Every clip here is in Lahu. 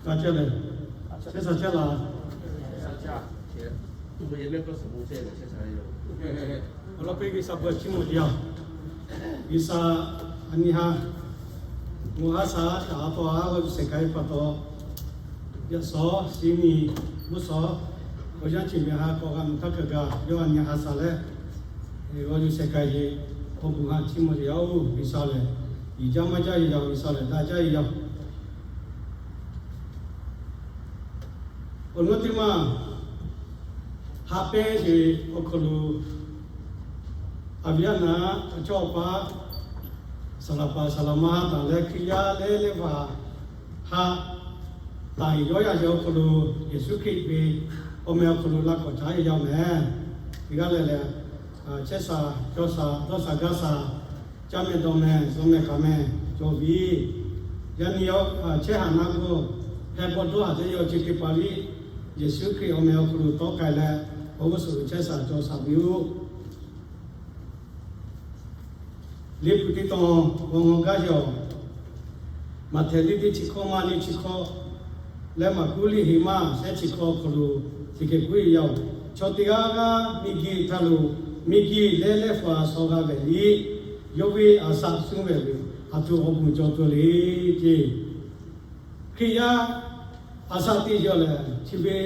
Maˇ chehˇ leh, chehˇ sha chehˇ la. Awˬ lawn k'o, G'uiˬsha bvuhꞈ chiˇ mvuh ve yoˬ. G'uiˬsha a nyi ha, mvuhˇ haˉ shaˉ shaˍ a taw a g'awˇ yuˬ shehˍ k'ai pa taw, yaꞈ shawˉ shiˍ nyi mvuhˇ shawˉ, awˬ yanˇ chi miˬ ha k'awꞈ g'a mvuhˇ htaˇ hk'a gaˬ yawˇ a nyi ha sha leh, g'awˇ yuˬ shehˍ k'ai ve, awˬ bon ha chiˇ mvuh ve yoˬ. G'uiˬsha lehˬ, yiˍ jaˇ maˇ jaˇ ve yoˬ. G'uiˬsha lehˬ, daꞈ jaˇ ve yoˬ. Awˬ lawn teˇ maˇ, haꞈ pehnˇ ve awˬ hk'aw lo, a viˉ a naˍ, a chawˇ a paˆ, saˍ laˍ paˍ saˍ laˍ ma ha taˍ leh Hkriꞈ yaˇ leh leh vaˬ haꞈ taˍ yawˇ yaˇ ve awˬ hk'aw lo, Yeˍsuˆ Hkriꞈ ve awˬ meh awˬ hk'aw lo laꞈ k'awꞈ caˉ ve yoˬ mehˍ. Teˇ g'aˇ leh leh, chehˇ sha, cawˬ sha, dawˇ sha gaˇ sha, caˇ meh dawˬ meh, zuhꞈ meh k'aˍ meh cawˬ ve, yaꞈ nyi chehˇ haꞈ naˆ g'awˇ hpehˇ bawˆ dawˇ haˍ teˇ yawˇ chi teˇ hpaˍ liˇ, Yeˍsuˆ Hkriꞈ awˬ meh awˬ hk'aw lo tawˆ k'ai leh, awˬ g'uˇ suhˍ chehˇ sha cawˬ sha ve yoˬ. Liꞈ hpu teˇ tawn g'aw ngaw gaˇ yaw. Maꞈhtehˍ liꞈ teˇ chi hkawˇ maˇ nyi chi hkawˇ leh Maˍkuˆ liꞈ hiˍ maˇ shehˆ chi hkawˇ awˬ hk'aw lo, chi hk'e k'oˆ ve yoˬ. Chaw teˇ g'aˇ g'aˇ miˬguiˬ htaˇ lo, miˬguiˬ leh leh hpaˍ shaw g'a vehˬ liˇ, yawˇ ve a shaꞈ suh vehˬ ve, aˬ htoꞈ awˬ bon cawˬ tuˬ le ceˇ. Hkriꞈ yaˇ a shaꞈ teˇ yaw lehˬ, chi ve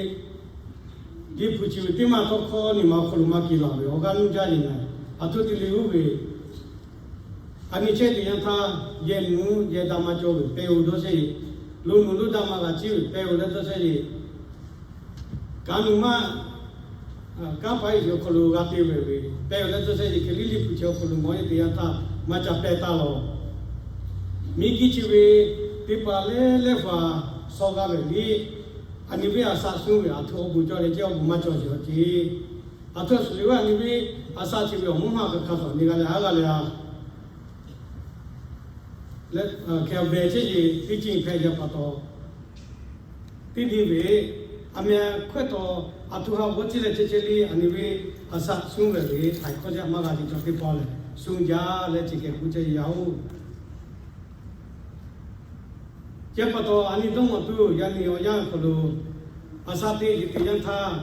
Liꞈ hpu chi ve teˇ maˇ tawˇ hkawˇ nyi ma awˬ hk'aw lo maˇ kehˬ laˬ ve awˬ g'aˇ nuˇ jaˇ ve mehˍ. Aˬ htoꞈ te le g'uˇ ve, a nyi chehˇ teˇ yanˇ htaˇ, yehˬ nuˇ yehˬ daꞈ maˇ cawˬ ve pehˇ-oˬ dawˇ shehˇ ve, lo nuˬ lo daꞈ maˇ g'a ciˇ ve pehˇ-oˬ leh dawˇ shehˇ ve, kaꞈ nuˬ maˇ kanˉ paˍ iˉ ve awˬ hk'aw lo g'a te vehˬ ve pehˇ-oˬ leh dawˇ shehˇ ve, hk'e liˇ Liꞈ hpu chi awˬ hk'aw lo mawˬ ve teˇ yanˇ htaˇ maˇ ca pehˇ taˇ lawˬ. Miˬguiˬ chi ve teˇ hpaˍ leh leh hpaˍ shaw g'a vehˬ liˇ, a nyi ve a shaꞈ suh ve aˬ htoꞈ awˬ bon cawˬ leh ceˇ, awˬ bon maˇ cawˬ sheˍ awˬ ceˇ. Aˬ htoꞈ suhˍ liꞈ ve a nyi ve a shaꞈ chi ve awˬ mvuhˇ maˇ hk'aˬ hk'aˬ hk'awꞈ nyi g'a leh haˉ g'a leh a leh, hk'e a vehˬ chehˇ ve teˇ ceuˬ hpehꞈ ve pa taw, teˇ nyi ve, a meh hkawehˇ taw, aˬ htoꞈ ha g'awˇ ciˇ leh chehˇ chehˇ liˇ a nyi ve a shaꞈ suh vehˬ ve htaiˍ hkawˇ jaˇ maˇ g'a ve chaw teˇ hpaˍ lehˬ, suh jaˇ leh chi hk'e k'oˆ chehˇ ve yoˬ. Chi pa taw a nyi dawˇ mawˬ tuˬ yaꞈ nyi awˬ yanˇ awˬ hk'aw lo, a shaꞈ teˇ ve teˇ yanˇ htaˇ,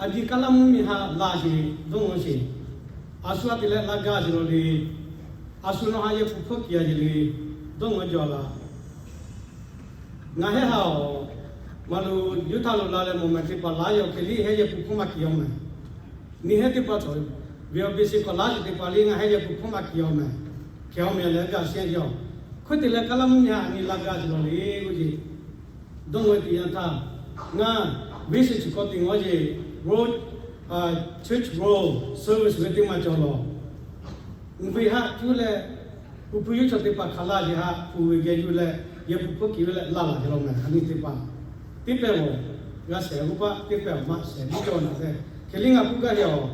a nyi kaˉ laˇ mvuhˇ miˬ haꞈ laˬ sheˍ dawˇ mawˬ sheˍ. A shu a te leh laˇ gaˇ sheˍ law le. A shu nawˬ haꞈ yehˬ hpu hpawˇ kiˬ a sheˍ le. Dawˇ mawˬ jaw laˬ. Ngaˬ hehˉ haꞈ-oˬ, maˇ lo yuˇ htaˇ lo la leh mawˬ mehˍ teˇ hpaˍ laˇ yaw hk'e liˇ hehˉ yehˬ hpu hpawˇ maˇ kiˬ yaw mehˍ. Nyi hehˉ teˇ hpaˍ cawˬ ve awˬ beˬ shiˍ hk'awꞈ laˇ sheˍ teˇ hpaˍ liˇ ngaˬ hehˉ yehˬ hpu hpawˇ maˇ kiˬ yaw mehˍ. Hk'e a meh leh gaˬ shehˇ yaw. Hk'oˆ te leh kaˉ laˇ mvuhˇ miˬ haꞈ a nyi laˇ gaˇ sheˍ law le g'uˇ ce. Dawˇ mawˬ teˇ yanˇ htaˇ, ngaˬ vision chi hk'awꞈ te ngawˬ yeˬ, road, church road service ve teˇ maˇ cawˬ lawˬ. Uiˍ ve haˆ cuˇ leh, uˉ hpu yuˇ chaw teˇ hpaˍ hk'aˬ laˇ sheˍ haˆ hpu ve geh yuˇ leh, yehˬ hpu hpawˇ kiˬ ve leh laˇ laˬ sheˍ law mehˍ. A nyi teˇ hpaˍ teˇ pehˍ-oˬ, g'a shehˍ g'uˇ paˆ teˇ pehˍ-oˬ maˇ shehˍ biˇ cawˇ naˬ tehꞈ hk'e liˇ ngaˬ k'oˆ gaˇ ve yoˬ.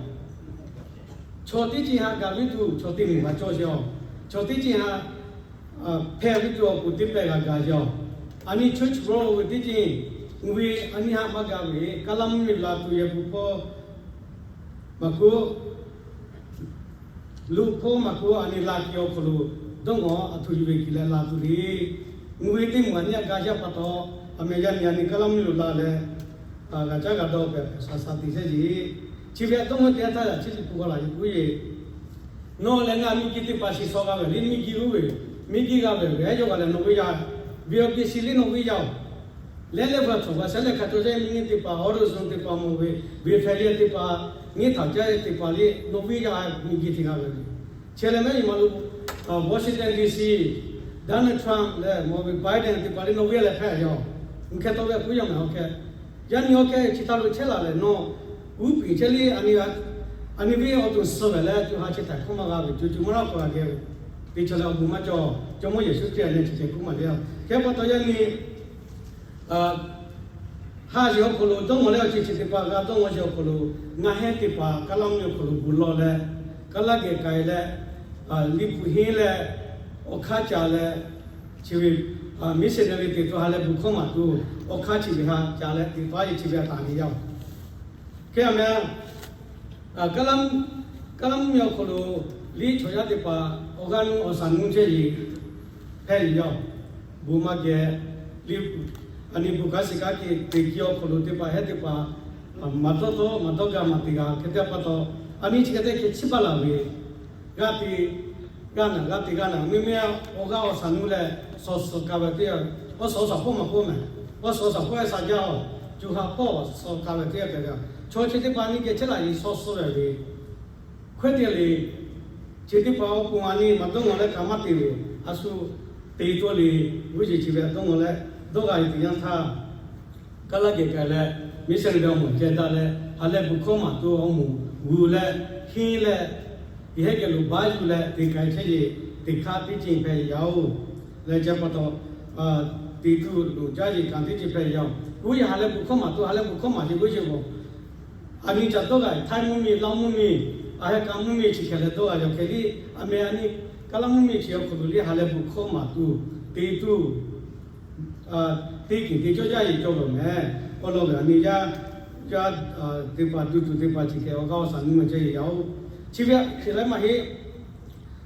Chaw teˇ ceuˬ haꞈ gaˬ ve tuˬ chaw teˇ miˬ maˇ cawˬ sheˍ-oˬ. Chaw teˇ ceuˬ haꞈ hpehꞈ ve tuˬ awˬ pon teˇ pehˍ g'a gaˬ yaw. A nyi church road ve teˇ ceuˬ, uiˍ ve a nyi haˆ maˇ gaˬ ve kaˉ laˇ mvuhˇ miˬ la tuˬ yehˬ hpu hpawˇ maˇ k'oˆ, luˬ hpawˇ maˇ k'oˆ, a nyi la kiˬ awˬ hk'aw lo dawˇ mawˬ aˬ htoꞈ yuˬ ve kiˬ leh la tuˬ le. Uiˍ ve teˇ maˬ a nyi a gaˬ yaˇ pa taw, a meh yaˇ nyi a nyi kaˉ laˇ mvuhˇ miˬ lo la leh, g'a caˉ g'a dawˇ pehˍ hpehꞈ shaˍ shaˍ te shehˇ yeˬ. Chi ve a dawˇ mawˬ teˇ yanˇ htaˇ yaꞈ chi liꞈ hpu g'aw laˬ yeˬ k'oˆ yeˬ. Nawˬ leh ngaˬ miˬguiˬ teˇ hpaˍ shiˍ shaw g'a ve liˇ miˬguiˬ g'uˇ ve, miˬguiˬ g'a ve ve yawˇ g'a leh nawˬ ve yaˇ, ve awˬ beˬ shiˍ liˇ nawˬ ve yaˇ-oˬ. Leh leh hpaˍ cawˬ g'a shehˍ leh hk'a cawˬ yaˇ miˇ nyi teˇ hpaˍ, Arizona teˇ hpaˍ mawˬ ve, ve hpehꞈ yaˇ teˇ hpaˍ, nyi htaꞈ caˇ yaˇ teˇ hpaˍ liˇ nawˬ ve yaˇ miˬguiˬ teˇ g'a ve ve. Chi leh mehˉ nyi ma lo, Washington D C, Donald Trump leh mawˬ ve Biden teˇ hpaˍ liˇ nawˬ ve yaˇ leh hpehꞈ yaˇ-oˬ. Uˬ hkeh taw ve k'oˆ yaˇ mehˍ awˬ hkeh. Yaˇ nyi awˬ hkeh chi htaꞈ lo chehˇ laˬ leh nawˬ, uˉ peˍ chehˇ liˇ a nyi, a nyi ve awˬ to suh ve leh co ha chi htaiˍ hkawˇ maˇ g'a ve co co maˇ laˇ k'o g'a geh ve, teˇ chaw leh awˬ bon maˇ cawˬ. Jawˇmawˇ Yeˍsuˆ Hkriꞈ leh chi hk'e k'oˆ maˍ le. Hk'e pa taw yaˇ nyi ha yeˬ awˬ hk'aw lo dawˇ mawˬ leh awˬ ceuˬ chi teˇ hpaˍ g'a dawˇ mawˬ yeˬ awˬ hk'aw lo, ngaˬ hehˉ teˇ hpaˍ kaˉ laˇ mvuhˇ miˬ awˬ hk'aw lo gu lawˬ leh, kaˉ laˇ geh k'ai leh, liꞈ hpu henˇ leh, awˬ hk'aˇ ca leh, chi ve missionary teˇ hpaˍ ha leh bon hkawˇ maˍ tuˬ awˬ hk'aˇ chi ve ha ca leh teˇ hpaˍ yeˬ chi ve a taˍ ve yaˇ-oˬ. Hk'e a meh, kaˉ laˇ mvuhˇ miˬ awˬ hk'aw lo liˇ chaw yaˇ teˇ hpaˍ awˬ g'aˇ nuˇ awˬ shaˍ nuˇ chehˇ yeˬ hpehꞈ ve yaˇ-oˬ. Bon maˇ geh, Liꞈ, a nyi bon kanˉ shiˍ kanˉ hk'e teꞈ ki awˬ hk'aw lo teˇ hpaˍ hehˉ teˇ hpaˍ maˍ dawˇ dawˇ maˍ dawˇ g'a maˍ teꞈ g'a hk'e te pa taw, a nyi chi hk'e te hk'e chiˇ baˬ laˬ ve, g'aˇ te g'aˇ naˬ, g'aˇ te g'aˇ naˬ, mvuhˇ miˬ awˬ g'aˇ awˬ shaˍ nuˇ leh shawˍ shawˍ ka ve teˇ yanˇ, awˬ shawˍ shaˍ hpawˇ maˍ hpawˇ mehˍ, awˬ shawˍ shaˍ hpawˇ e shaˍ jaˇ awˬ, co ha hpawˇ shawˍ ka ve teˇ yanˇ hpehꞈ ve. Chaw chi teˇ hpaˍ nyi geh chehˇ laˬ ve shawˍ shawˍ ve, hkawehˇ te le, chi teˇ hpaˍ awˬ pon a nyi maˍ dawˇ ngawˬ leh kaꞈ maˇ te ve, a shu te tawˆ le, g'uˇ yeˬ chi ve dawˇ ngawˬ leh dawˇ g'a ve teˇ yanˇ htaˇ, kaˇ laˇ geh k'ai leh, miˇ shehˍ ve awˬ moˍ ceh daꞈ leh ha lehˬ bon hkawˇ maˍ tuˬ awˬ moˍ g'uˬ leh henˇ leh, yehˇ geh lo baˆ yuˬ leh teꞈ k'ai chehˇ yeˬ teꞈ hkaˇ teˇ ceuˬ hpehꞈ yaˇ oˬ, leh chi pa taw, teꞈ tuˬ loˍ jaˇ yeˬ kanˉ teˇ ceuˬ hpehꞈ yaˇ oˬ. G'uˇ yeˬ ha lehˬ bon hkawˇ maˍ tuˬ ha lehˬ bon hkawˇ maˍ yeˬ g'uˇ yeˬ g'awˬ a nyi ca dawˇ g'a, Htaiˇ mvuhˇ miˬ, Laˇ mvuhˇ miˬ, a heh ka mvuhˇ miˬ chi hkeh leh dawˇ g'a yaw hkeh liˇ, a meh a nyi Kaˇ laˇ mvuhˇ miˬ chi awˬ hk'aw lo liˇ ha leh bon hkawˇ maˍ tuˬ, teꞈ tuˬ, teˇ kiˬ teˇ cawˇ jaˇ yeˬ cawˇ lawˬ mehˍ. Awˬ lawn ve a nyi yaˇ, yaˇ teˇ hpaˍ duˬ tuˬ teˇ hpaˍ chi hkeh awˬ g'aˇ awˬ shaˍ nuˇ ma ceh yeˬ yaˇ oˬ. Chi ve hk'e leh maˇ heˆ.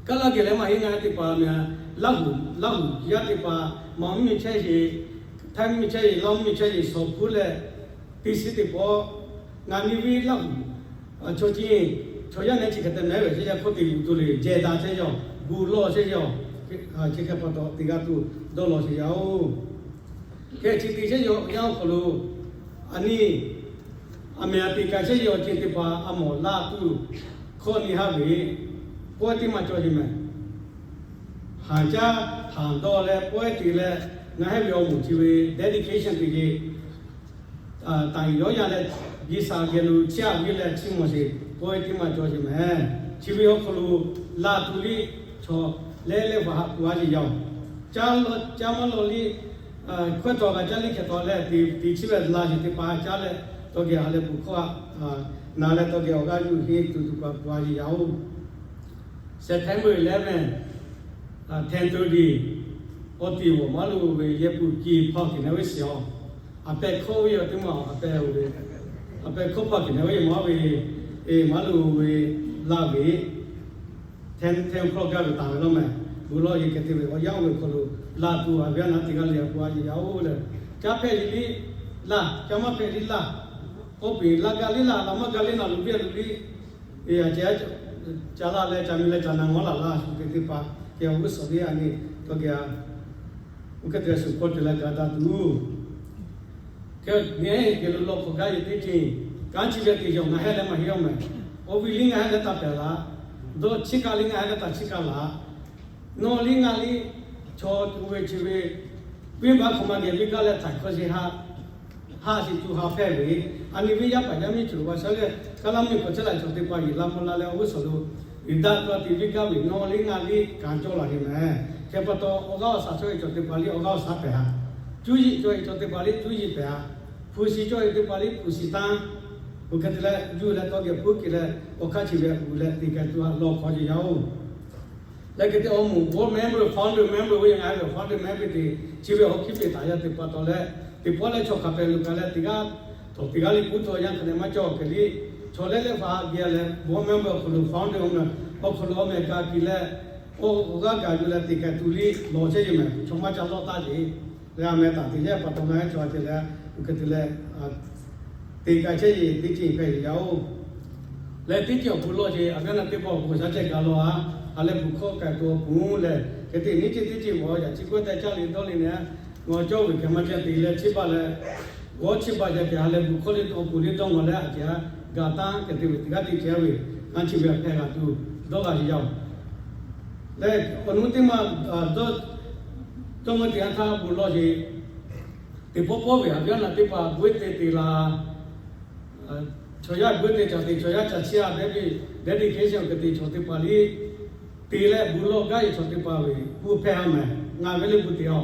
Kaˇ laˇ geh leh maˇ heˆ, ngaˬ teˇ hpaˍ meh, Laˇ huˍ, Laˇ huˍ yaˇ teˇ hpaˍ, maˍ mvuhˇ miˬ chehˇ yeˬ, Htaiˇ mvuhˇ miˬ chehˇ yeˬ, Laˇ mvuhˇ miˬ chehˇ yeˬ, shawˍ hpuˇ leh teˇ shiˉ teˇ pawˆ, ngaˬ nyi ve Laˇ huˍ chaw ceh, chaw yaˇ nehˬ chi hk'e te mehˉ ve chehˇ yaˇ hkawˇ te yuˬ tuˬ le, jehˬ daꞈ chehˇ yaˇ, bon lawˬ chehˇ yaˇ, chi hk'e pa taw teꞈ g'a tuˬ dawˇ lawˬ sheˍ yaˇ oˬ. Hk'e chi te chehˇ yaˇ awˬ hk'aw lo, a nyi, a meh a teꞈ k'ai chehˇ yaˇ awˬ ceuˬ teˇ hpaˍ a mawˬ laˇ tuˬ, hkawˇ nyi haˉ ve, pawehˇ teˇ maˇ cawˬ sheˍ mehˍ. Haˍ jaˇ, haˍ dawˇ leh pawehˇ te leh, ngaˬ hehˉ ve awˬ moˍ chi ve dedication teˇ geh taˍ yawˇ yaˇ leh, G'uiˬsha geh lo chiˇ aꞈ viˇ leh chiˇ mawˬ sheˍ, pawehˇ teˇ maˇ cawˬ sheˍ mehˍ. Chi ve awˬ hk'aw lo laˬ tuˬ liˇ chaw leh leh hpaˍ haꞈ k'oˆ a yeˬ yaˇ oˬ. Caˇ maˇ lawˬ liˇ, hkawehˇ taw g'a caˇ liˇ hkeh taw leh, teꞈ chiˉ ve laˬ sheˍ teˇ hpaˍ caˇ leh, tawˇ geh ha leh bon hkawˇ a, naˬ leh tawˇ geh awˬ g'aˇ yuˬ henˇ tuˬ tuˬ paˍ k'oˆ a yeˬ yaˇ oˬ. September eleven, ten thirty, awˬ ti g'awˬ maˇ lo ve yehˬ puˬ kiˬ hpaw kiˬ nehˬ ve shiˍ awˬ, a pehˬ hkawˇ ve awˬ teˇ maˬ a pehˬ oˬ ve, a pehˬ hkawˇ hpaw kiˬ nehˬ ve yehˬ maˇ ve, e maˇ lo ve, laˇ ve, ten ten o'clock gaˇ ve taˍ ve lawˇ mehˍ. Bon lawˬ yeˬ hk'e te ve awˬ yanˇ oˇ ve hk'aw lo laˬ tuˬ a ve a naˉ teˇ g'aˇ le a k'oˆ a yeˬ yaˇ oˬ leh, caˇ hpehꞈ liˇ laˇ, caˇ maˇ hpehꞈ liˇ laˇ, k'oˆ piˍ laˇ gaˇ liˇ laˇ, laˇ maˇ gaˇ liˇ naˬ lo biˇ a lo liˇ, e a ceh, ca laˇ leh ca mi leh ca na ngawˉ laˬ laˇ shu te teˇ hpaˍ, kehˬ awˬ g'uˇ suhˍ liˇ a nyi, tawˇ geh a, oˇ hk'e te leh shu hkawˇ te leh ga daꞈ tuˬ, kehˬ nehˬ geh lo lawˬ hk'awꞈ gaˇ yeˬ teˇ ceuˬ, kanˉ chi ve teˇ yanˇ ngaˬ hehˉ leh maˇ heˆ awˬ mehˍ. Awˬ viˉ liˇ ngaˬ hehˉ leh taˇ pehˍ laˇ, dawˇ chiˇ kaˆ liˇ ngaˬ hehˉ leh taˇ chiˇ kaˆ laˇ, nawˬ liˇ ngaˬ liˇ, chaw oˇ ve chi ve, piˇ baˆ hk'aw ma geh viˇ gaˇ leh htaiˍ hkawˇ sheˍ haˆ, haˆ sheˍ tuˬ ha hpehꞈ ve, a nyi viˇ yaˇ paˍ yaˇ miˇ cawˬ lo g'a shaˉ leh, Kaˇ laˇ mvuhˇ miˬ hk'aw chehˇ laˇ chaw teˇ hpaˍ yeˬ laˇ mvuh la leh awˬ g'uˇ suhˍ lo, liꞈ daꞈ tawˇ te viˇ gaˇ ve nawˬ liˇ ngaˬ liˇ kanˉ cawˬ laˬ ve mehˍ. Hk'e pa taw awˬ g'aˇ awˬ shaˍ cawˬ ve chaw teˇ hpaˍ liˇ awˬ g'aˇ awˬ shaˍ pehˍ a, cuˇ yiˍ cawˬ ve chaw teˇ hpaˍ liˇ cuˇ yiˍ pehˍ a, hpu shi cawˬ ve teˇ hpaˍ liˇ hpu shi tanˇ, oˇ hk'e te leh yuˬ leh tawˇ geh hpuˇ kiˬ leh awˬ hk'aˇ chi ve uˬ leh teꞈ k'ai tuˬ a lawˬ hk'aw yeˬ yaˇ oˬ. Leh hk'e te awˬ moˍ board member, founder member ve ngaˬ hehˉ ve founder member te, chi ve awˬ hkiˇ peꞈ taˍ yaˇ teˇ hpaˍ tawˍ leh, teˇ pawˆ leh chaw hk'a pehˍ lo k'ai leh teˇ g'aˇ, tawˍ teˇ g'aˇ liˇ kuˉ tawˇ yanˇ hk'e leh maˇ cawˬ hk'e liˇ, chaw leh leh hpaˍ geh leh board member awˬ hk'aw lo founder awˬ meh, awˬ hk'aw lo awˬ meh ka kiˬ leh, awˬ g'aˇ gaˬ yuˬ leh teꞈ k'ai tuˬ liˇ lawˬ chehˇ yeˬ mehˍ. Chaw maˇ ca lawˇ taˇ yeˬ, leh a meh taˍ teꞈ yaˇ pa taw ngaˬ hehˉ chaw a ceh leh, oˇ hk'e te leh teꞈ k'ai chehˇ yeˬ teˇ ceuˬ hpehꞈ yeˬ yaˇ oˬ. Leh teˇ ceuˬ awˬ bon lawˬ ce a gaˇ naˆ teˇ pawˆ awˬ bon shaˉ cehˬ gaˬ lawˬ a, ha leh bon hkawˇ k'ai tuˬ awˬ pon lehˬ, hk'e te nyiˇ ceuˬ teˇ ceuˬ awˬ yaꞈ chi k'oˆ teh caˇ le dawˇ le nehˬ, ngaˬ cawˇ ve hkeh maˇ ceh te leh chiˇ baˬ leh, g'awˇ chiˇ baˬ ceh te ha leh bon hkawˇ le awˬ pon le dawˇ ngawˬ leh a ceh a, gaˬ tanˇ hk'e te ve teˇ g'aˇ teˇ ceh ve, ngaˬ chi ve hpehꞈ g'a tuˬ dawˇ g'a yeˬ yaˇ oˬ. Leh awˬ nu teˇ maˇ dawˇ ngaˬ teˇ g'aˇ htaˇ bon lawˬ ce, teˇ pawˆ pawˆ ve a gaˇ naˆ teˇ hpaˍ bvuhˇ te te laˇ, chaw yaˇ bvuhˇ te ca te chaw yaˇ ca chiˇ a ve, dedication hk'e te chaw teˇ hpaˍ liˇ te leh bon lawˬ gaˇ yeˬ chaw teˇ hpaˍ ve kuˇ hpehˇ a mehˍ. Ngaˬ ve le bon te a,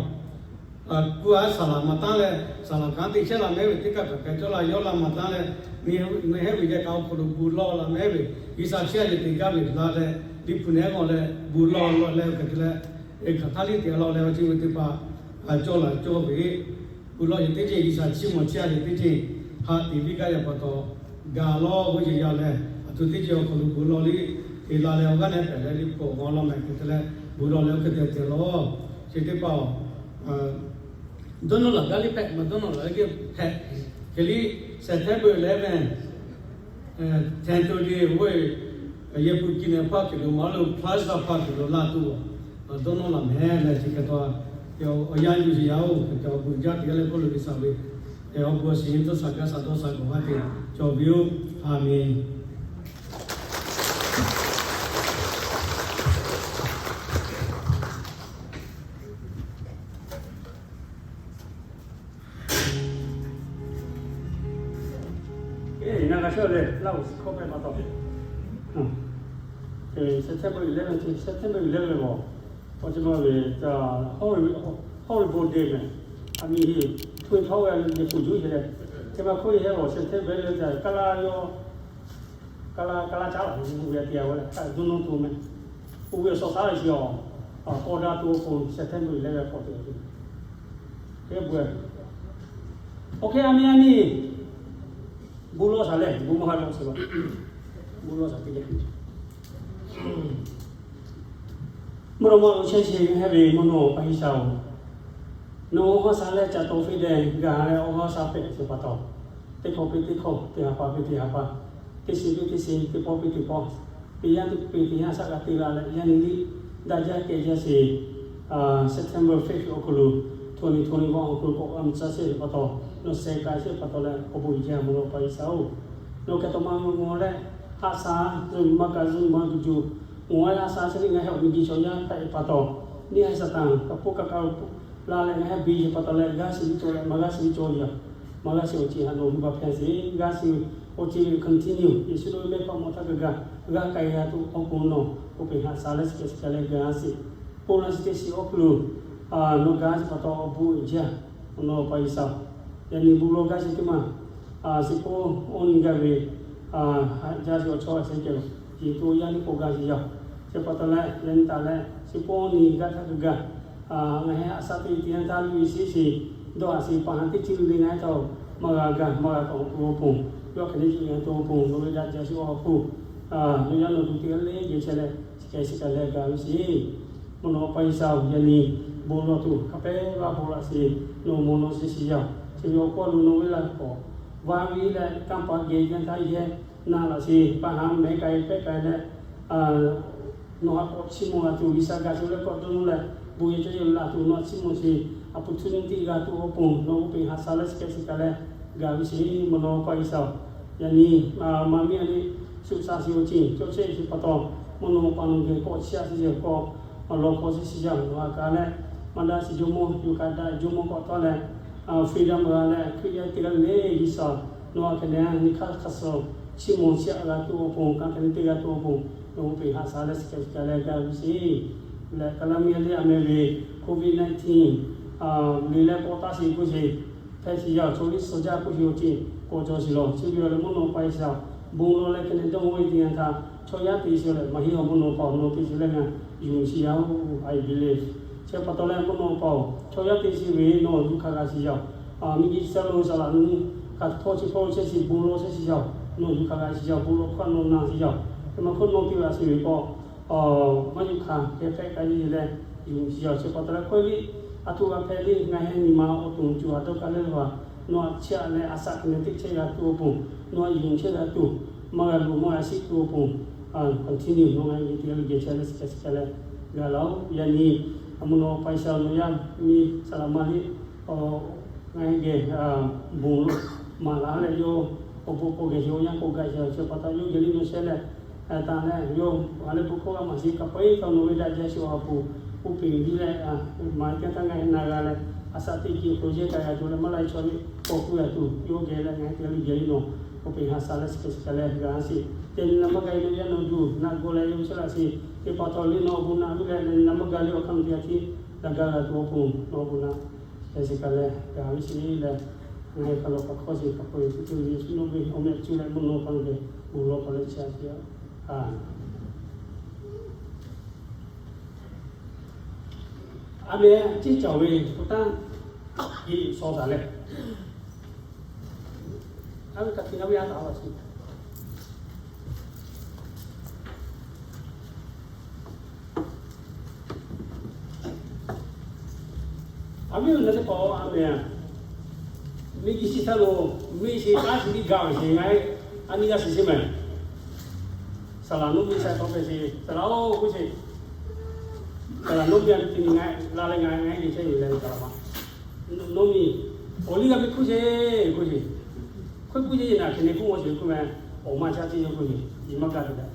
kuˇ a saˍ laˍ maˍ tanˇ leh saˍ laˍ kanˉ te chehˇ la mehˉ ve teˇ kaˆ kaꞈ k'ai cawˇ la yawˇ la maˍ tanˇ leh, nehˬ hehˉ ve yehˬ kaꞈ awˬ hk'aw lo bon lawˬ la mehˉ ve, G'uiˬsha chiˇ a yeˬ te gaˇ ve la leh, liꞈ hpu nehˉ g'aw leh bon lawˬ lawˬ leh hk'e te leh, hk'aˬ htaˇ liˇ te lawˬ leh awˬ ceuˬ ve teˇ hpaˍ cawˇ la cawˇ ve, bon lawˬ yeˬ teˇ ceuˬ G'uiˬsha chiˇ mawˬ chiˇ a yeˬ teˇ ceuˬ ha te viˇ gaˇ yaˇ pa taw gaˬ lawˬ ve yeˬ yaˇ leh, aˬ htoꞈ teˇ ceuˬ awˬ hk'aw lo bon lawˬ liˇ te la leh awˬ g'aˇ nehˉ pehˬ leh liꞈ hpu awˬ g'aw lawˬ mehˍ hk'e te leh bon lawˬ leh oˇ hk'e te te lawˬ. Chi teˇ hpaˍ awˬ Dawˇ nawˇ laˬ gaˇ liˇ hpehꞈ, maˇ dawˇ nawˇ laˬ gaˇ hpehꞈ. Hk'e liˇ September eleven, Saturday ve, yehˬ pui kiˬ nehˬ hpaˇ kuiˬ lo maˇ lo Christ hpaˇ kuiˬ lo laˇ tuˬ, dawˇ nawˇ laˬ mehˍ leh chi hk'e taw, awˬ yanˇ yuˬ sheˍ yaˇ-oˬ, awˬ bon jaˇ teˇ g'aˇ leh k'oˆ lo ve saˍ ve, awˬ bon awˬ shiˍ dawˇ shaˍ gaˇ shaˍ dawˇ shaˍ gaˬ maˇ te cawˬ ve yoˬ. Aˍmenˍ. Eˬ, na g'a shawˉ leh Laˇ huˍ shiˍ hkawˇ hpehꞈ pa taw, September eleven, September eleven lehˬ, awˬ ceuˬ ma ve horrible day mehˍ. A mi hi htu htawˇ ve a le fuˬ juˇ he leh, hk'e ma hk'oˆ ve hehˉ awˬ September lehˬ, kaˇ laˇ yawˇ kaˇ laˇ, kaˇ laˇ caˉ laˬ ve te a ve leh, dawˇ nawˇ tuˬ mehˍ. Oˇ ve awˬ suhˍ shaˉ leh shiˍ awˬ, awˬ k'aw daꞈ tuˬ awˬ pon September eleven k'awꞈ te ve. Hk'e bu, awˬ hk'e a mi a mi, bon lawˇ shaˍ leh bon maˇ ha lawˇ shaˍ la, bon lawˇ shaˍ te leh, mvuhˇ naw ma lo chehˇ sheˍ hehˉ ve mvuhˇ naw pa G'uiˬsha-oˬ, nawˬ awˬ ha sha leh ca taw feˇ deh gaˬ leh awˬ ha sha hpehꞈ sheˍ pa taw, teˇ hkawˇ piˇ teˇ hkawˇ, teˇ ha pa piˇ teˇ ha pa, teˇ shi piˇ teˇ shi, teˇ pawˆ piˇ teˇ pawˆ, teˇ yanˇ piˇ teˇ yanˇ shaˆ g'a te la leh, yaˇ nyi liˇ daꞈ jaˇ kehˬ jaˇ sheˍ. September fifth awˬ hk'aw lo, twenty twenty-one awˬ hk'aw lo k'awꞈ g'a mvuh caˇ sheˍ pa taw, nawˬ sheh k'ai sheˍ pa taw leh awˬ bon uiˍ jaˇ mvuhˇ naw pa G'uiˬsha-oˬ, nawˬ hk'e taw ma mvuh mvuh leh, ha sha zuhꞈ maˇ ka zuhꞈ maˇ guˬ juˬ, mvuh leh ha sha chi lehˬ ngaˬ hehˉ awˬ miˬguiˬ chaw yaˇ hpehꞈ pa taw, neˇ haiˬ Saˍtanˍ kaꞈ poˆ kaꞈ kaꞈ la leh ngaˬ hehˉ biˇ sheˍ pa taw leh, g'a shiˍ ve cawˬ leh maˇ g'a shiˍ ve cawˬ yaˇ, maˇ g'a shiˍ awˬ ceuˬ htaꞈ nawˬ hui baˬ hpehꞈ sheˍ. G'a shiˍ awˬ ceuˬ ve continue, Yeˍsuˆ ve mehˆ hpawˇ mawˬ htaˇ kaꞈ g'a, g'a k'ai g'a tuˬ awˬ pon nawˬ awˬ peˬ haꞈ sha leh chi hk'e chi hk'e leh g'a shiˍ. Pon la chi teˇ shiˍ awˬ hk'aw lo, nawˬ g'a shiˍ pa taw awˬ bon uiˍ jaˇ, mvuhˇ naw pa G'uiˬsha-oˬ, yaꞈ nyi bon lawˇ g'a shiˍ teˇ maˬ, shiˍ poˆ awˬ nyi gaˇ ve, haꞈ jaˇ shiˍ awˬ chawˇ a sheh kehˬ lo, yeˬ to yaˇ liˇ k'o g'a shiˍ yaˇ. Chi pa taw leh yaꞈ nyi taˍ leh shiˍ poˆ awˬ nyi gaˇ htaˇ kaꞈ g'a, ngaˬ hehˉ haꞈ sha teˇ tiˉ yanˇ htaˇ luˇ ve shiˍ shiˍ, dawˇ haꞈ shiˍ paˍ haꞈ teˇ chi luˬ le ngaˬ htaꞈ maˇ g'a gaˬ maˇ g'a tawˍ tuˬ awˬ pon, yawˇ hk'e le yeˬ g'a tuˬ awˬ pon nawˬ ve daꞈ jaˇ shiˍ awˬ ha hpu, nawˬ yaˇ nawˬ duˬ teˇ g'aˇ le geh chehˇ leh, chi hk'e chi hk'e leh g'a ve shiˍ. Mvuhˇ naw pa G'uiˬsha-oˬ, yaꞈ nyi bon lawˇ tuˬ hk'a peu-eˬ g'a bon laꞈ sheˍ. Nawˬ mvuhˇ naw shiˍ shiˍ yaˇ, chi ve awˬ hk'aw lo nawˬ ve laꞈ k'awꞈ vaˇ ve leh kanˇ paˍ geh yanˇ htaˇ yehˇ na laꞈ sheˍ, paˍ haꞈ mehˉ k'ai pehˆ k'ai leh, nawˬ haꞈ k'awꞈ chiˇ mvuh g'a tuˬ G'uiˬsha g'a shiˍ leh kawˆ dawˇ nawˇ leh, bon yehˬ cawˇ yehˬ laˬ tuˬ nawˬ chiˇ mvuh sheˍ, opportunity g'a tuˬ awˬ pon nawˬ oˇ peˬ haꞈ sha leh chi hk'e chi hk'e leh g'a ve shiˍ. Mvuhˇ naw pa G'uiˬsha-oˬ, yaꞈ nyi maˇ miˇ a le shuˍ sha shiˍ awˬ ceuˬ cawˇ chehˇ sheˍ pa taw, mvuhˇ naw pa nawˬ geh k'awꞈ chiˇ a shiˍ yehˬ k'awꞈ lawˬ hk'aw shiˍ shiˍ yaˇ nawˬ haꞈ ka leh, maˇ daꞈ shiˍ jawˇmawˇ yuˬ kaꞈ daꞈ jawˇmawˇ k'awꞈ tawˆ leh, freedom g'a leh Hkriꞈ yaˇ teˇ g'aˇ le G'uiˬsha nawˬ aꞈ hk'e leh nyi hk'aˇ hk'a suh chiˇ mvuh chiˇ a g'a tuˬ awˬ pon, kanˇ hk'e le teˇ g'a tuˬ awˬ pon, nawˬ oˇ peˬ haꞈ sha leh chi hk'e chi hk'e leh g'a ve shiˍ. Leh ka laˇ miˇ a le a meh ve COVID nineteen le leh k'awꞈ taˇ shiˍ k'oˆ sheˍ, hpehꞈ shiˍ yaˇ chaw liˇ suh jaˇ k'oˆ sheˍ awˬ ceuˬ k'awꞈ cawˬ shiˍ lawˬ. Chi ve awˬ leh mvuhˇ naw pa G'uiˬsha bon lawˇ leh hk'e leh dawˇ ve teˇ yanˇ htaˇ, chaw yaˇ te shiˍ leh maˇ heˆ awˬ mvuhˇ naw pa-oˬ, nawˬ te shiˍ leh ngaˬ yonˍ shiˍ yaˇ-oˬ, I believe. Chi pa taw leh mvuhˇ naw pa-oˬ, chaw yaˇ te shiˍ ve nawˬ yuˬ hk'aˇ g'a shiˍ yaˇ-oˬ. Miˬguiˬ chi lo saˍ laꞈ nu kaꞈ htawˇ chi hpawˇ chehˇ shiˍ bon lawˇ chehˇ shiˍ yaˇ-oˬ, nawˬ yuˬ hk'aˇ g'a shiˍ yaˇ-oˬ, bon lawˇ hkawˇ nawˬ na shiˍ yaˇ-oˬ. Hk'e maˇ hk'oˆ nawˬ te g'a shiˍ ve k'o, maˇ yuˬ hk'aˇ hk'e hpehꞈ k'ai ve leh, yonˍ shiˍ yaˇ-oˬ. Chi pa taw leh k'oˆ ve, a htoꞈ g'a hpehꞈ le, ngaˬ hehˉ nyi ma awˬ to cuˬ a dawˇ ka leh ve, nawˬ aꞈ chiˇ a leh a shaꞈ hk'e leh teˇ chehˇ g'a tuˬ awˬ pon, nawˬ aꞈ yonˍ chehˇ g'a tuˬ, maˇ g'a luˬ maˇ g'a shiˆ tuˬ awˬ pon, continue nawˬ ngaˬ hui teˇ g'aˇ le geh chehˇ leh chi hk'e chi hk'e leh g'a laˇ-oˬ. Yaꞈ nyi mvuhˇ naw pa G'uiˬsha nawˬ yaˇ miˇ saˍ laꞈ ma liˇ ngaˬ hui geh bon maˍ laˬ leh yawˇ awˬ bon k'o geh yaˇ k'o gaˬ yaˇ chi pa taw yawˇ geh liˇ nawˬ shehˇ leh, taˍ leh yawˇ a leh bon hkawˇ g'a maˍ shiˍ kaꞈ peuˬ htaˇ nawˬ ve daꞈ jaˇ shiˍ awˬ ha hpu, oˇ peˬ viˇ leh, maˍ teˇ htaˇ ngaˬ hui na g'a leh, a shaꞈ teˇ ceuˬ hk'aw yehˇ k'ai g'a tuˬ leh maˇ la chaw le k'awꞈ k'oˆ g'a tuˬ yawˇ geh leh ngaˬ hui teˇ g'aˇ le geh liˇ nawˬ, oˇ peˬ haꞈ sha leh chi hk'e chi hk'e leh g'a shiˍ. Teˇ nyi na maˇ g'a ve nawˬ yaˇ nawˬ duˬ naꞈ g'aw leh yawˇ ve chaw laꞈ shiˍ teˇ pa taw le nawˬ awˬ bon naꞈ ve leh, teˇ nyi na maˇ g'a ve awˬ hk'aˇ teˇ g'aˇ tiˉ daꞈ gaˇ g'a tuˬ awˬ pon nawˬ awˬ bon naꞈ chi hk'e chi hk'e leh g'a ve shiˍ leh, ngaˬ hui hk'a lawˬ pa hkawˇ shiˍ hk'a peu-eˬ teˇ ceuˬ Yeˍsuˆ nawˬ ve awˬ meh cuˇ leh mvuhˇ naw pa geh bon lawˇ hk'aw leh chi a shiˍ-a. A meh ciˉ cawˬ ve hpu tanˇ yeˬ shaw taˍ leh, a ve ka tiꞈ na ve a taˍ a laˬ shiˍ. A viˉ awˬ nyi teˇ hpaˍ-oˬ, a mehˍ, miˬguiˬ chi htaˇ lo, miˬguiˬ chi kaˉ chi tiˉ gaˬ ve sheˍ ngaˬ, a nyi g'a shiˍ sheˍ mehˍ. Saˍ laˍ Noˉmiˆ sha htawˇ hpehꞈ sheˍ, saˍ laˍ-oˬ k'oˆ sheˍ. Saˍ laˍ Noˉmiˆ a nyi te nyi ngaˬ la leh ngaˬ ngaˬ hui chehˇ ve leh saˍ laˍ ma, Noˉmiˆ, awˬ liˇ g'a ve hkuˇ sheˍ k'oˆ sheˍ. Hk'oˆ k'oˆ sheˍ, naˬ hk'e ne k'oˆ g'a sheˍ k'oˆ meh, awˬ ma caˇ ceˇ yaˇ k'oˆ sheˍ, nyi ma gaˇ ve leh.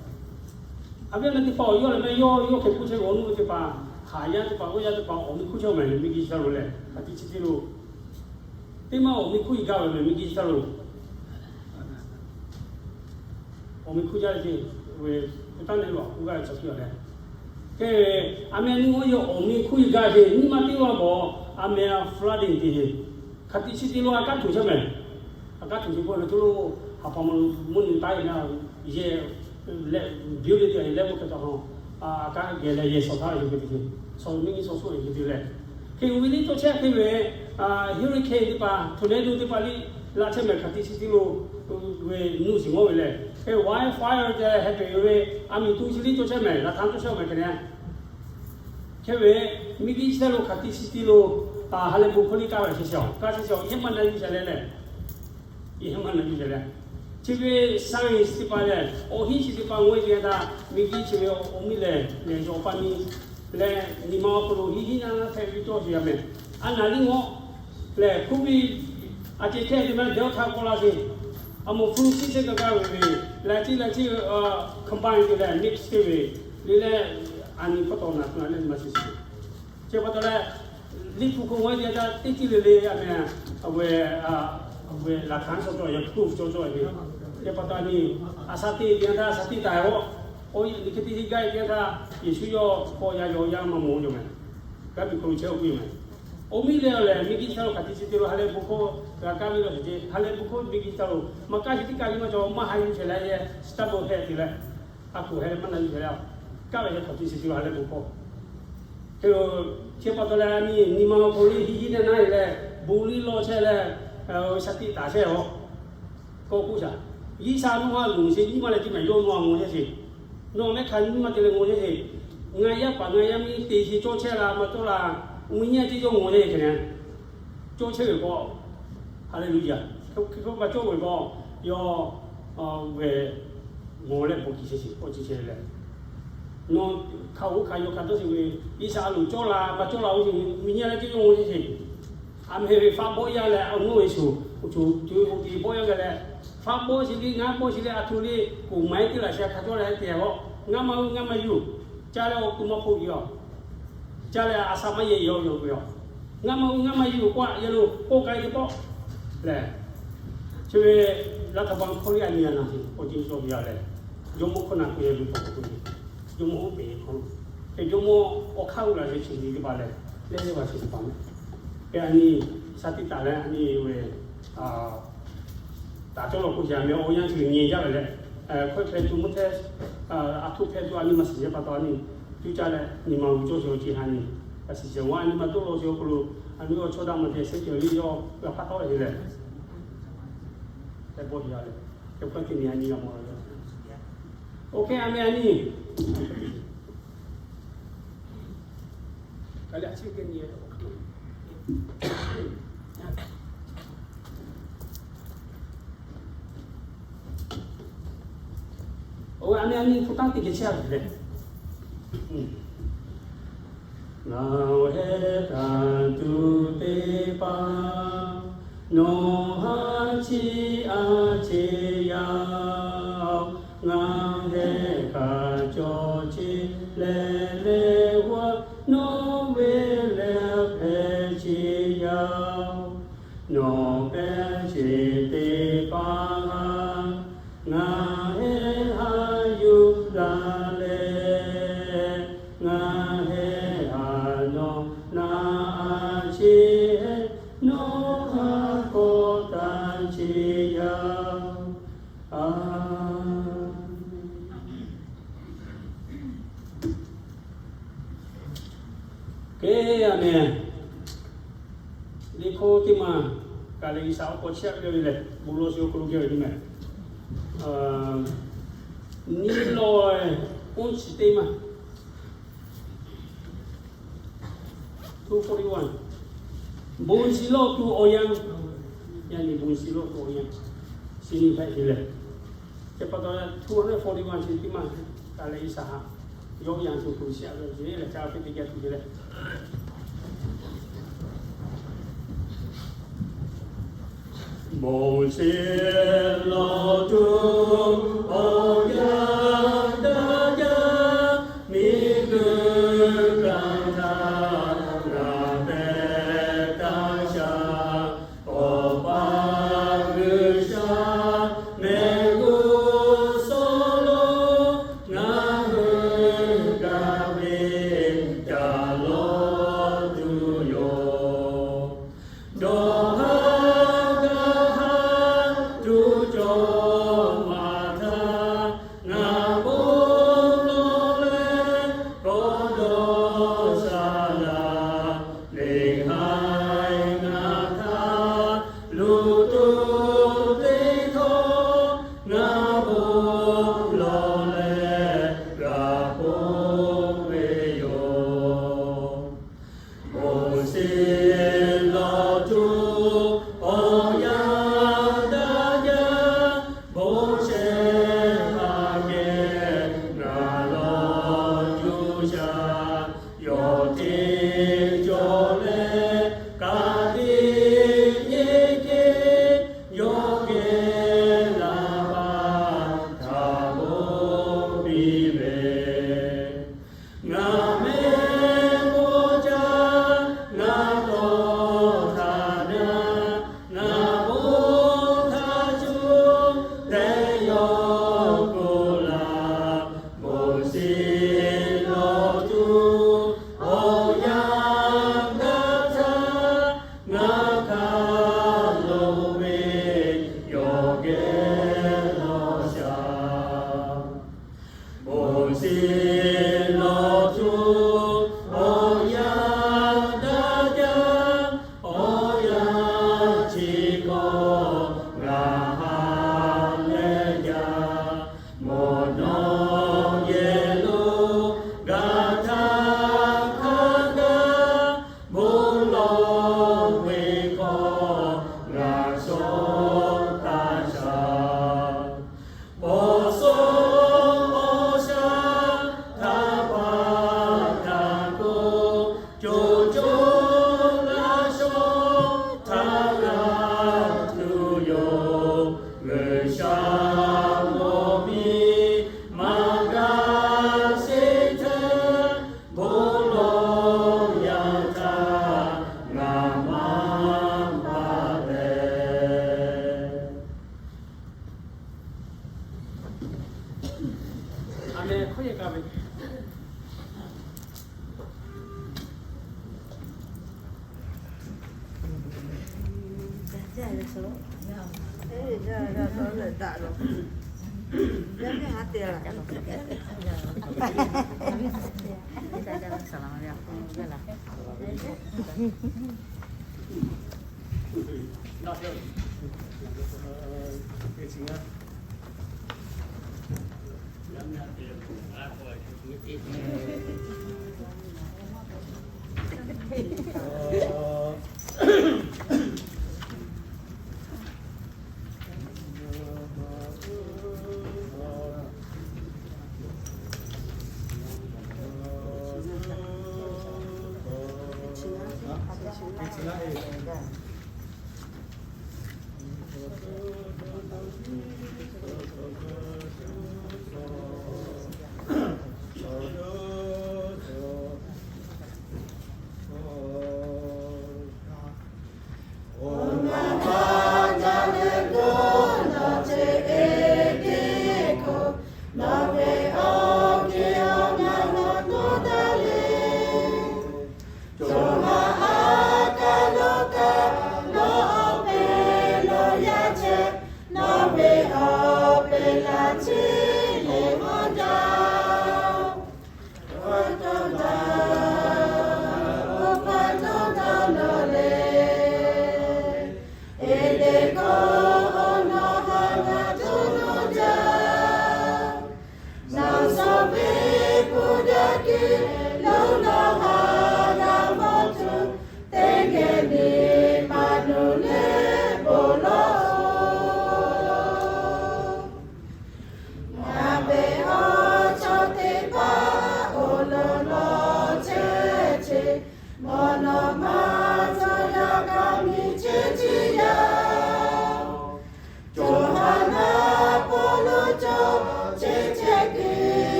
A viˉ awˬ nyi teˇ hpaˍ awˬ yawˇ leh meh yawˇ yawˇ hk'e hkuˇ chehˇ ve awˬ nuˇ ve teˇ hpaˍ, haˍ yaˇ teˇ hpaˍ, oˇ yaˇ teˇ hpaˍ awˬ miˬ hkuˇ chehˇ mehˍ leh miˬguiˬ chi htaˇ lo leh hk'aˬ tiꞈ chi tiˉ lo, teˇ maˇ awˬ miˬ hkuˇ iˬ gaˇ ve mehˍ miˬguiˬ chi htaˇ lo. Awˬ miˬ hkuˇ jaˇ ve ce, ve hpu taˇ neˇ lo awˬ hkuˇ g'aˇ ve chaw piˇ a leh, hk'e ve, a meh nyi g'awˇ yawˇ awˬ miˬ hkuˇ iˬ gaˇ ve nyi ma teˇ g'aˇ k'awꞈ, a meh flooding te ve, hk'aˬ tiꞈ chi tiˉ lo a kaˉ tuˬ chehˇ mehˍ. A kaˉ tuˬ chi k'oˆ ve tuˬ lo, ha pa ma mvuhˇ nyi taˉ ve na, yehˬ leh, build le te leh mvuhˇ hk'e taw ha, a kaˉ geh leh yehˬ shawˍ htaˇ ve yoˬ hk'e te ce, shawˍ miˇ nyi shawˍ shuˆ ve hk'e te leh, hk'e uˉ ve liˇ cawˇ chehˇ hk'e ve, hurricane teˇ hpaˍ, tornado teˇ hpaˍ liˇ laꞈ chehˇ mehˍ hk'aˬ tiꞈ chi tiˉ lo ve nuˇ shiˍ ngawˇ ve leh, hk'e wildfire te heh pehꞈ ve, a miˬ to chi liˇ cawˇ chehˇ mehˍ, laꞈ htaˇ cawˇ chehˇ mehˍ hk'e le. Hk'e ve, miˬguiˬ chi htaˇ lo hk'aˬ tiꞈ chi tiˉ lo, ha lehˬ bon hkawˇ liˇ kaˇ ve a chehˇ sheˍ, kaˇ chehˇ sheˍ, yehˬ maˇ na yuˬ sheˍ leh leh, yehˬ maˇ na yuˬ sheˍ leh, chi ve science teˇ hpaˍ lehˬ, awˬ hinˉ chi teˇ hpaˍ ngawˇ e te htaˇ, miˬguiˬ chi ve awˬ miˇ lehˬ lehˬ yaw pa ni leh nyi ma awˬ hk'aw lo hiˉ hiˉ naˇ naˇ hpehꞈ ve cawˇ sheˍ a mehˍ. A naˍ liˇ ngawˇ lehˬ, COVID a ceh chehˇ te maˇ dehꞈ htaˇ k'awꞈ la sheˍ. A moˍ flu chi chehˇ kaˇ kaˇ ve ve, laiˉ chi laiˉ chi combine te leh mix te ve, le leh, a nyi hk'aw taw naˍ tu na leh maˇ shiˍ shiˍ. Chi pa taw leh, liꞈ hpu hk'oˆ g'awˇ e te htaˇ teˇ ceuˬ le le a mehˍ, a ve, a ve laꞈ hkanˉ cawˇ cawˇ ve, proof cawˇ cawˇ ve. Chi pa taw a nyi, a sha teˇ te htaˇ sha teˇ taˍ ve k'o, awˬ nyi hk'e te gaˇ e te htaˇ, Yeˍsuˆ yawˇ k'awꞈ yaˇ yaw yaˇ maˇ mawˬ jaw mehˍ. Gaˇ piˬ hk'aw lo chehˇ k'oˆ ve mehˍ. Awˬ miˇ leh awˬ lehˬ miˬguiˬ chi htaˇ lo hk'aˬ tiꞈ chi tiˉ lo ha lehˬ bon hkawˇ g'a kaˇ ve lawˬ sheˍ ce, ha lehˬ bon hkawˇ miˬguiˬ chi htaˇ lo maˇ kaˇ sheˍ tiˉ kaˇ ve maˇ cawˬ, maˇ ha yuˬ sheˍ leh yehˬ stable heh te leh, a hkoˍ heh leh maˇ na yuˬ sheˍ leh, kaˇ ve hk'aˬ tiꞈ chi tiˉ lo ha lehˬ bon hkawˇ. Hk'e, chi pa taw leh a nyi nyi ma awˬ hk'aw lo hiˉ hiˉ naˇ naˇ e leh, bon liˇ lawˇ chehˇ leh, sha tiꞈ taˍ chehˇ a k'awꞈ k'oˆ shaˍ. G'uiˬsha nawˬ ha loˍ sheˍ nyi ma leh teˇ maˬ yawˇ nawˬ ha ngawˬ chehˇ sheˍ. Nawˬ mehˆ hk'aˬ nyi ma te leh ngawˬ chehˇ sheˍ. Ngaˬ yaˇ paˍ ngaˬ yaˇ miˇ te sheˍ cawˇ chehˇ la maˇ cawˇ la, uiˍ nyi teˇ yawˇ ngawˬ chehˇ sheˍ hk'e leh, cawˇ chehˇ ve k'o, Haˍleˍluˍyaˍ. Hk'e k'o maˇ cawˇ ve k'o, yawˇ ve ngawˬ leh bon hkiˬ chehˇ sheˍ k'awꞈ chi chehˇ leh, nawˬ hk'aˬ oˇ hk'aˬ yawˇ hk'aˬ dawˇ sheˍ ve, G'uiˬsha a loˍ cawˇ la maˇ cawˇ la oˇ ve, uiˍ nyi leh teˇ yawˇ ngawˬ chehˇ sheˍ. A meh ve faˆ bawˆ yaˇ leh a nawˬ ve shu, uˬ tuˬ tuˬ ve bon teˇ bawˆ yaˇ g'a leh, faˆ bawˆ chi le, ngaˇ bawˆ chi le, a htoꞈ le, koˍ maˍ e teˇ laꞈ shi hk'a cawˇ leh te a k'o, ngaˇ maˇ uiˍ ngaˇ maˇ yuˬ, caˇ leh awˬ to maˇ hpoˆ ve yoˬ. Caˇ leh a sha maˇ yehˬ yoˬ yoˬ ve yoˬ. Ngaˇ maˇ uiˍ ngaˇ maˇ yuˬ k'oˆ a yehˬ lo k'oˆ k'ai teˇ pawˆ lehˬ, chi ve laˇ htaꞈ pa hkawˇ liˇ a nyi a naˬ sheˍ k'awꞈ ce cawˇ ve a lehˬ, jawˇmawˇ hkawˇ na k'oˆ yehˬ ve k'awꞈ k'oˆ ve, jawˇmawˇ oˇ peˍ hk'aw lo, hk'e jawˇmawˇ awˬ hk'aˇ g'uˇ laꞈ sheˍ chi nyi teˇ hpaˍ lehˬ, lehˇ lehˇ va sheˍ teˇ hpaˍ mehˍ. Hk'e a nyi sha tiꞈ taˍ leh a nyi ve taˍ cawˇ lawˬ k'oˆ yaˇ meh awˬ yanˇ chi nyi jaˇ ve leh, hkawehˇ hpehꞈ tuˬ mvuhˇ hpehˇ, a htoꞈ hpehꞈ tuˬ a nyi ma shiˍ yehˇ pa taw a nyi, tuˇ caˇ leh nyi ma g'uˇ cawˇ sheˍ awˬ ceuˬ ha nyi, a shiˍ sheˍ a nyi ma dawˇ law sheˍ awˬ hk'aw lo, a nyi awˬ chaw daꞈ maˬ te shehˍ ceuˬ le yawˇ g'a hpaˇ tawˆ ve lehˬ, hk'e bawˆ sheˍ a leh, hk'e hkawehˇ teˇ nyi a nyi g'a mawˬ la ve. Oˇ hk'e a meh a nyi ka le a chi ke nyi Oˇ ve a nyi a nyi hpu taˇ teˇ geh chehˇ a tuˬ leh, ngaˬ heh htaꞈ tuˬ teˇ hpaˍ, nawˬ haˉ chiˇ a cheˇ yaˇ-oˬ. Ngaˬ heh htaꞈ cawˬ cheˇ leh leh g'awˇ, nawˬ ve leh hpehꞈ cheˇ yaˇ-oˬ. Nawˬ hpehꞈ cheˇ teˇ hpaˍ, ngaˬ heh haˉ yuˬ la leh, ngaˬ heh haˉ nawˬ na a cheˇ heh, nawˬ haˉ kawˆ taˇ cheˇ yaˇ-oˬ. A Ke a meh, liꞈ hkawˇ teˇ maˬ kaꞈ lehˬ, G'uiˬsha awˬ hk'aw chehˇ ve lehˬ, bon lawˬ sheˍ awˬ hk'aw lo geh ve teˇ maˬ, nyi lawˬ oˇ chi teˇ maˬ, two forty-one. Bon shiˍ lawˇ tuˬ awˬ yanˇ, yaˇ nyi bon shiˍ lawˇ tuˬ awˬ yanˇ, shi nyi hpehꞈ ve lehˬ, chi pa taw leh two hundred forty-one chi teˇ maˇ ka leh Iˉsaˍ haꞈ yawˇ yanˇ shu tuˬ shiˍ ve lehˬ, ca piˇ teˇ geh tuˬ ve lehˬ, bon shiˍ lawˇ tuˬ awˬ yanˇ daꞈ jaˇ, miˬguiˬ kanˇ htaˇ ngaˬ hpehꞈ taˇ shaˍ. Awˬ pa G'uiˬsha mehˆ g'uˇ suhˍ lo ngaˬ hui g'a ve caˬ lawˇ tuˬ yoˬ. Dawˇ haˍ gaˇ haˍ tuˬ cawˬ maˍ htaˇ, ngaˬ bon lawˬ leh kawˇ dawˇ sha laˬ. Neˇ haiˬ ngaˬ htaꞈ luˬ tuˬ teˇ htawˇ, ngaˬ bon lawˬ leh g'a ponˬ ve yoˬ. Bon shiˍ lawˇ tuˬ awˬ yanˇ daꞈ jaˇ, bon shehˍ hpaˇ geh ngaˬ lawˬ yuˬ shaˍ. Yawˇ teˇ cawˬ leh ka tiꞈ yeˬ hk'e, yawˇ geh laˇ baˆ htaꞈ g'oˇ piˇ ve, ngaˬ mehˆ k'oˆ caˇ, ngaˬ tawˇ htaꞈ na, ngaˬ bon htaꞈ cuˇ tehꞈ yawˇ k'oˆ laˇ. Bon shiˍ lawˇ tuˬ awˬ yanˇ gaˇ htaˇ, ngaˬ hk'a loˍ ve yawˇ geh lawˬ shaˍ. Bon shiˍ lawˇ tuˬ awˬ yanˇ daꞈ jaˇ, awˬ yanˇ chi hkawˇ ngaˬ ha leh jaˇ. Mawˬ nawˬ yehˬ lo g'a htaˇ hk'a gaˇ, bon lawˬ ve hkawˇ ngaˬ shawˉ taˇ shaˍ. Paw sawˉ awˬ shaˉ htaꞈ pa htaꞈ k'oˆ, co co laˇ shawˉ htaˇ g'a tuˬ yoˬ. G'uiˬsha mawˬ miˇ maˇ g'a sheˍ htaˇ, bon lawˬ yaˇ htaˇ ngaˬ maˇ baˬ leh. Aˍmenˍ. Hkawˇ yehˬ kaꞈ ve